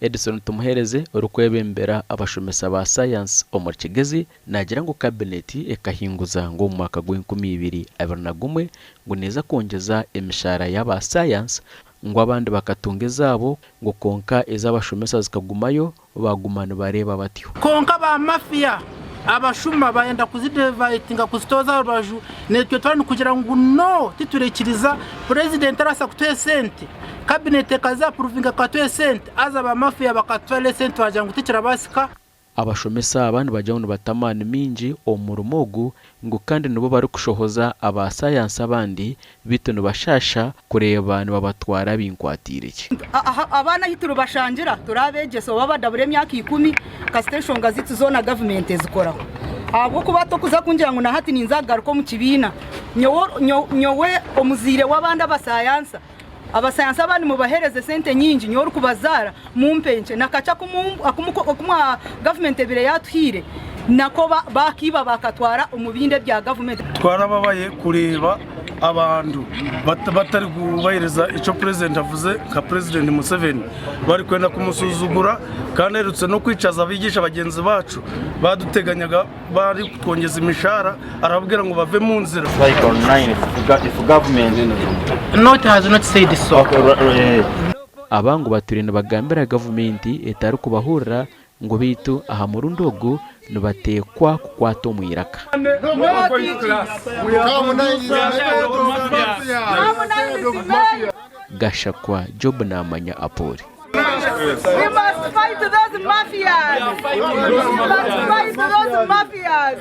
Edson Tumuheereze orikwebembera abashomesa ba sayansi omuri Kigezi naagira ngu kabineti ekahinguza ngu omu mwaka gw'enkumi ibiri 21 ngu neeza kwongyeza emishaara y'aba sayansi ngu abandi bakatunga ezaabo ngu kwonka ez'abashomesa zikagumayo baaguma nibareeba batyo. Kwonka ba mafia abashuma bayenda kuzidevayitinga kuzitooza aha rubaju naitwe twaba nikugira ngu no titurekiriza purezidenti arabaasa kutuha esente kabineti ekazi apuruvinga ekatuha esente haza ba mafia bakatutwarira esente twagira ngu tikirabaasika. Abashomesa aba nibagira ngu nibata amaani maingi omu murimo ogu ngu kandi nibo barikushohoza aba sayansi abandi beitu nibashaasha kureeba nibabatwara binkwatiire ki. Abaana ahu turibashangira turi abeegyesa oba badabura emyaka ikumi kasita enshonga zaitu zoona gavumenti ezikoraho ahabw'okuba tokuza kungira ngu na hati ninza kugaruka omu kibiina nyowe omuzaire w'abandi abasayansa abasayansa abandi mubaheereze sente nyingi nyowe orikubazaara mumpe nkye nakakye aku gavumenti ebaire yaatuhaire nako bakiiba bakatwara omu bindi ebya gavumenti. Twarababaye kureeba abantu batari kubahiriza ekyo purezidenti avuze nka purezidenti Museveni barikwenda kumusuzugura kandi aherutse n'okwicaza abeegyesa bagyenzi bacu baduteganyaga barikutwongyeza emishaara arababwira ngu bave mu nzira. Like on 9 if government Not has not said so. Okay. Aba ngu batwire nibagambira gavumenti etarikubahurira ngu beitu aha murundi ogu nibateekwa kukwata omu iraka. Gashakwa Job Namanya Apori. We must fight those mafias. We must fight those mafias.